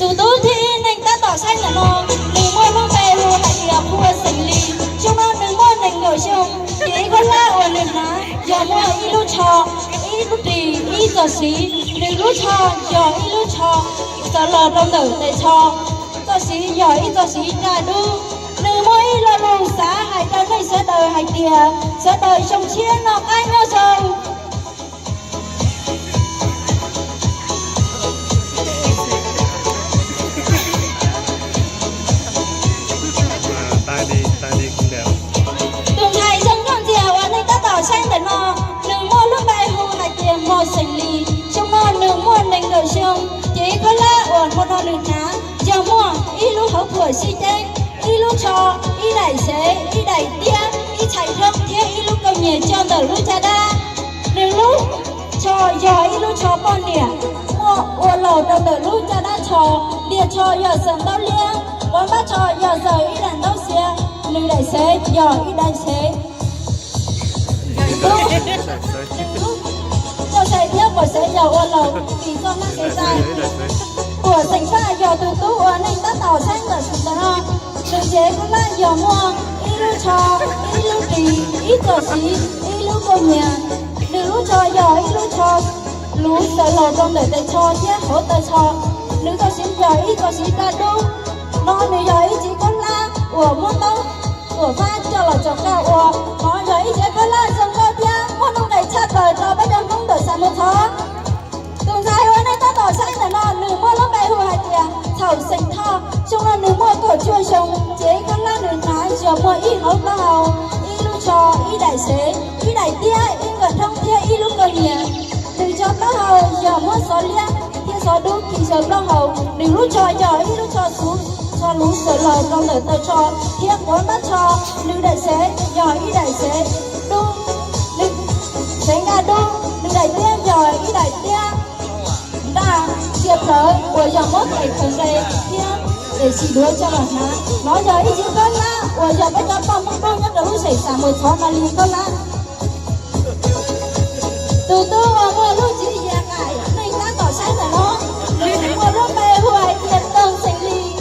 Tus tub thib ib neeg tab tom saib ntawm no, nws muaj lub npe hu hais tias Phuaj Xeem Lis. Xyoo no nws muaj nees nkaum xyoo, ces ib khaub hlab uas nws hnav yog muaj ib lub tsho, ib lub ris, ib txoj siv. Nws lub tsho yog ib lub tsho txawv los rau ntawm tes tsho, txoj siv yog ib txoj siv daj dub. Nws muaj ib lo lus xav hais rau nej sawv daws hais tias sawv daws xyoo tshiab noj qab nyob zoo. Tus ntxhais zoo nkauj ntxiag uas nej tab tom saib ntawm no, nws muaj lub npe hu hais tias Mos Xeem Lis. Xyoo no nws muaj nees nkaum xyoo, ces ib khaub hlab uas hmo no nws hnav yog muaj ib lub hauv phuam sib ceeb, ib lub tsho, ib daim sev, ib daim tiab, ib txhais nrhoob thiab ib lub kauj nyias coj ntawm lub caj dab. Nws lub tsho yog ib lub tsho poj niam, muaj ua laus rau ntawm lub caj dab tsho. Ntiag tsho yog xaws ntaub liab, quav npab tsho yog xaws ib daim ntaub xiav, nws daim sev yog ib daim sev. Coj sev thiab quav sev yog ua laus vim txoj hmab sev txais. Phuaj Xeem Faj yog tus tub uas nej tab tom saib ntawm ntawm no. Nws cev khaub hlab yog muaj ib lub tsho, ib lub ris, ib txoj siv, ib lub kauj nyias. Nws lub tsho yog ib lub tsho luv xaws los rau ntawm tes tsho thiab hauv taw tsho. Nws txoj siv yog ib txoj siv daj dub. No nws yog ib cev khaub hlab uas muab ntaub tuam fab coj los tsom kaj ua. No yog ib cev khaub hlab zoo nkauj thiab muaj nuj nqis tshaj plaws rau peb cov Hmoob ntawm Xav Muas Txhov. Tus ntxhais uas nej tab tom saib ntawm no nws muaj lub npe hu hais tias Txhaum Xeem Thoj. Xyoo no nws muaj kaum cuaj xyoo, ces ib khaub hlab nws hnav yog muaj ib hauv plaub hau, ib lub tsho, ib daim sev, ib daim tiab, ib nkawm nrhoob thiab ib lub kauj nyias. Nws cov plaub hau yog muab xov liab thiab xov dub khi xyaw plaub hau. Nws lub tsho yog ib lub tsho xuv, tsho luv xaws los rau ntawm taw tsho thiab quav npab tsho. Nws daim sev yog ib daim sev dub, nws sev nkaj dub. Nws daim tiab yog ib daim tiab ntaj ntsia plawv uas yog muab tes khaws nqe thiab tes sim duav coj los hnav. No yog ib cev khaub hlab uas yog peb cov poj Hmoob nyob rau lub zeem Xav Muas Txhov no li khaub hlab. Tus tub uas muaj lub tswv yim qaim neeg tab tom saib ntawm no, nws muaj lub npe hu hais tias Toog Xeem Lis.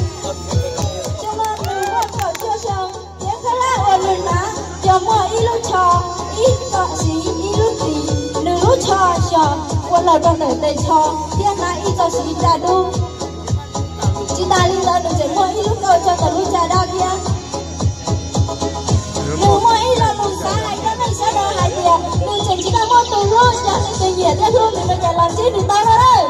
Xyoo no nws muaj kaum cuaj xyoo, cev khaub hlab uas nws hnav yog muaj ib lub tsho, ib txoj siv, ib lub ris. Nws lub tsho yog ua laus rau ntawm tes tsho thiab hnav ib txoj siv daj dub. Tsis tas li ntawd nws tseem muaj ib lub kauj coj ntawm lub caj dab thiab. Nws muaj ib lo lus xav hais rau nej sawv daws hais tias nws tseem tsis tau muaj tus hlub, yog leej twg nyiam thiab hlub nws no ces los ntsib nws tau no lawm.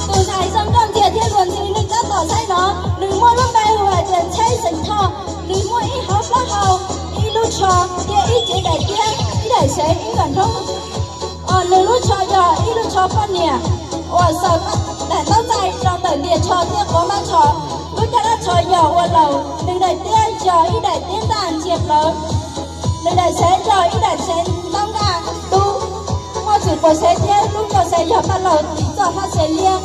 Tus ntxhais zoo nkauj ntxiag thiab luag ntxhi nej tab tom saib no, nws muaj lub npe hu hais tias Ntxheb Xeem Thoj. Nws muaj ib hauv plaub hau, ib lub tsho thiab ib cev daim tiab, ib daim sev, ib nkawm nrhoob. Nws lub tsho yog ib lub tsho poj niam uas xaws daim ntaub txais rau ntawm ntiag tsho thiab quav npab tsho. Lub caj dab tsho yog ua laus. Nws daim tiab yog ib daim tiab ntaj ntsia plawv. Nws daim sev yog ib daim sev ntaub nkaj dub, muaj txwm puas sev thiab lub ncauj sev yog paj laug tim txoj hab sev liab.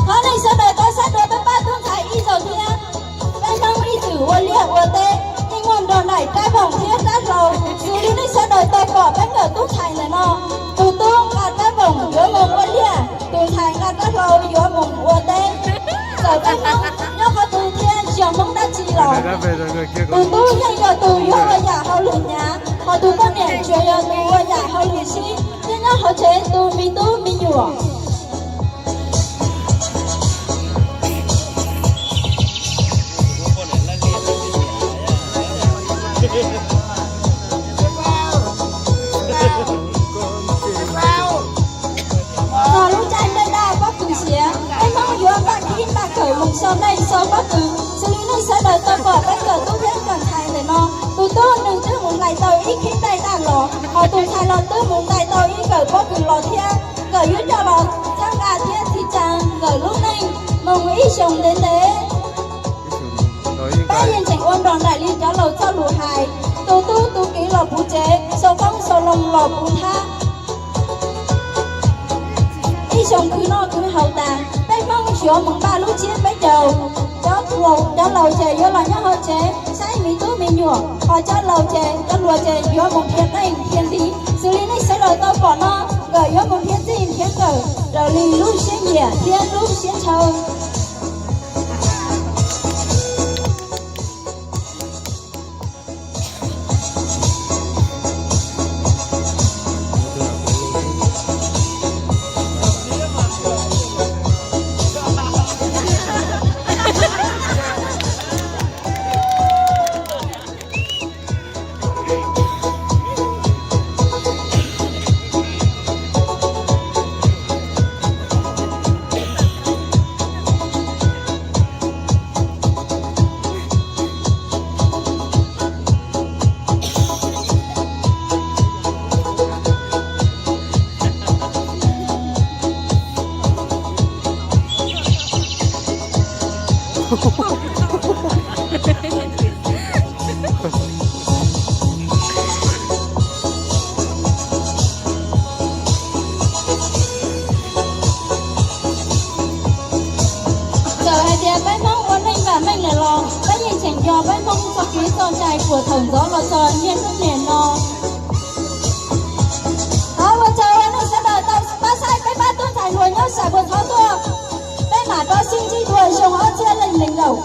Thov nej sawv daws tau saib dua peb pab tub ntxhais ib zaug thiab. Peb Hmoob ib txwm ua liaj ua teb, yeej muaj nrog nraim rab voom thiab rab hlau. Xws li nej sawv daws tau pom peb nkawm tub ntxhais ntawm no, tus tub nqa rab voom yuav mus ua liaj, tus ntxhais nqa rab hlau yuav mus ua teb. Txawm peb Hmoob nyob qhov twg thiab yog Hmoob dab tsi los, tus tub yeej yog tus yuav ua yam hauj lwm hnyav, ho tus poj niam tsuas yog tus ua yam hauj lwm sib thiab nyob hauv tsev tu me tub me nyuam. Txog lub caij nplej daj pob kws siav, peb Hmoob yuav npaj khib npaj kawm mus sau nplej sau pob kws. Xws li nej sawv daws tau pom peb nkawm tub thiab nkawm ntxhais ntawm no, tus tub nws twb mus hlais tau ib khib nplej daj los, ho tus ntxhais los twb mus ntais tau ib kawm pob kws los thiab. Nkawd yuav coj los txhawb nqa thiab txhim tsa nkawd lub neej mus ib xyoos ntev ntev. Peb yeej tseem ua nrog nraim li cov laus txoj lus hais, tus tub tus kiv los puv tsev, xau foob xau loo los puv thab. Ib xyoos khwv noj khwv haus tas, peb Hmoob yuav mus npaj lub tsiab peb caug. Cov laus ces yuav los nyob hauv tsev saib me tub me nyuam, ho cov laus ces cov hluas ces yuav mus nrhiav qeej nrhiav ntiv. Xws li nej sawv daws tau pom no, nkawd yuav mus nrhiav txij nrhiav nkawm raws li lub siab nyiam thiab lub siab ntshaw. Txawm hais tias peb Hmoob ua neej vam meej lawm los peb yeej tseem nco peb Hmoob txoj kev txoj cai puag thaum ntxov los txog niaj hnub niam no. Thov ua tsaug rau nej sawv daws tau pab saib peb pab tub ntxhais hluas nyob sawv puag thaum tuaj. Peb mam rov sib ntsib dua xyoo ob txhiab leej nees nkaum.